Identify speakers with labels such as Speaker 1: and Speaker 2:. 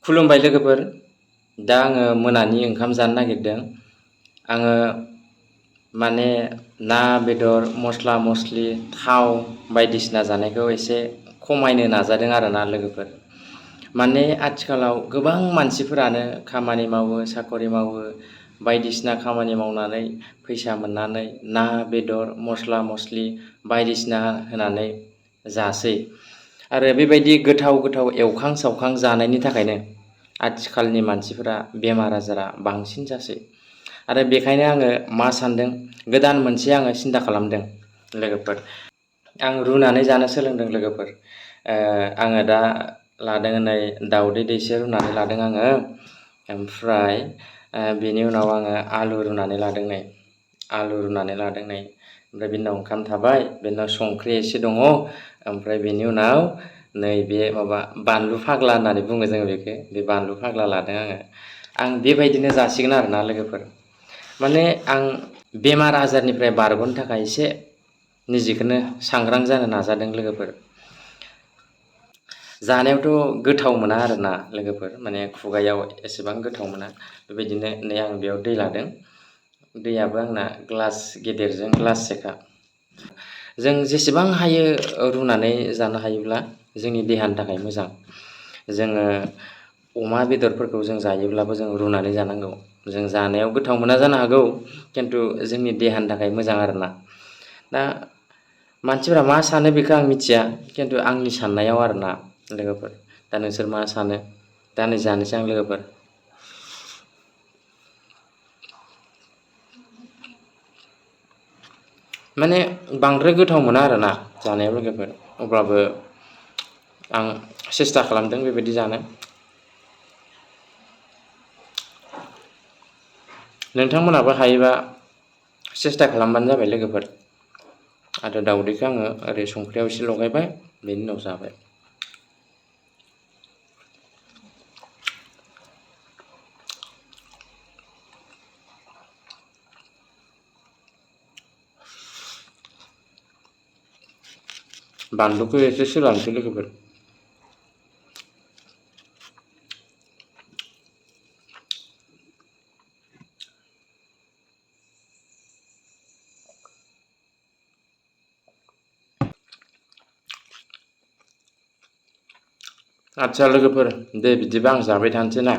Speaker 1: खुलुमबाय लोगोफोर। दा आङो मोनानि ओंखाम जानो नागिरदों। आङो माने ना बेदर मस्ला मस्लि थाव बायदिसिना जानायखौ एसे खमायनो नाजादों आरोना लोगोफोर। माने आथिखालाव गोबां मानसिफोरानो खामानि मावो, साखरि मावो, बायदिसिना खामानि मावनानै फैसा मोननानै ना बेदर मस्ला मस्लि बायदिसिना होनानै जासै। आरो बेबायदि गोथाव गोथाव एवखां सावखां जानायनि थाखायनो आथिखालनि मानसिफोरा बेमार आजारा बांसिन जासै। आरो बेखायनो आङो मा सानदों, गोदान मोनसे आङो सिन्था खालामदों लोगोफोर। आं रुनानै जानो सोलोंदों लोगोफोर। आङो दा लादों नै दाउदै दैसे रुनानै लादों आङो। ओमफ्राय बेनि उनाव आङो आलु रुनानै लादों नै। ओमफ्राय बेनि उनाव ओंखाम थाबाय, बेनि उनाव संख्रि एसे दङ। ओमफ्राय बेनि उनाव नैबे माबा बानलु फाग्ला होननानै बुङो जोङो बेखौ, बे बानलु फाग्ला लादों आङो। आं बेबायदिनो जासिगोन आरोना लोगोफोर। माने आं बेमार आजारनिफ्राय बारग'नो थाखाय एसे निजेखौनो सांग्रां जानो नाजादों लोगोफोर। जानायावथ' गोथाव मोना आरोना लोगोफोर, माने खुगायाव एसेबां गोथाव मोना। बेबायदिनो नै आं बेयाव दै लादों। दैयाबो आंना ग्लास गेदेरजों ग्लाससेखा। जों जेसेबां हायो रुनानै जानो हायोब्ला जोंनि देहानि थाखाय मोजां। जोङो अमा बेदरफोरखौ जों जायोब्लाबो जों रुनानै जानांगौ। जों जानायाव गोथाव मोना जानो हागौ, खिन्थु जोंनि देहानि थाखाय मोजां आरोना। दा मानसिफोरा मा सानो बेखौ आं मिथिया, खिन्थु आंनि साननायाव आरोना लोगोफोर। दा नोंसोर मा सानो? दा नै जानोसै आं लोगोफोर। माने बांद्राय गोथाव मोना आरोना जानायाव लोगोफोर, अब्लाबो आं सेस्था खालामदों बेबायदि जानो। नोंथांमोनाबो हायोबा सेस्था खालामबानो जाबाय लोगोफोर। आरो दाउदैखौ आङो ओरै संख्रियाव एसे लगायबाय, बेनि उनाव जाबाय। बानलुखौ एसे सोलानोसै लोगोफोर। आदसा लोगोफोर, दे बिदिबा आं जाबाय थानोसै ना।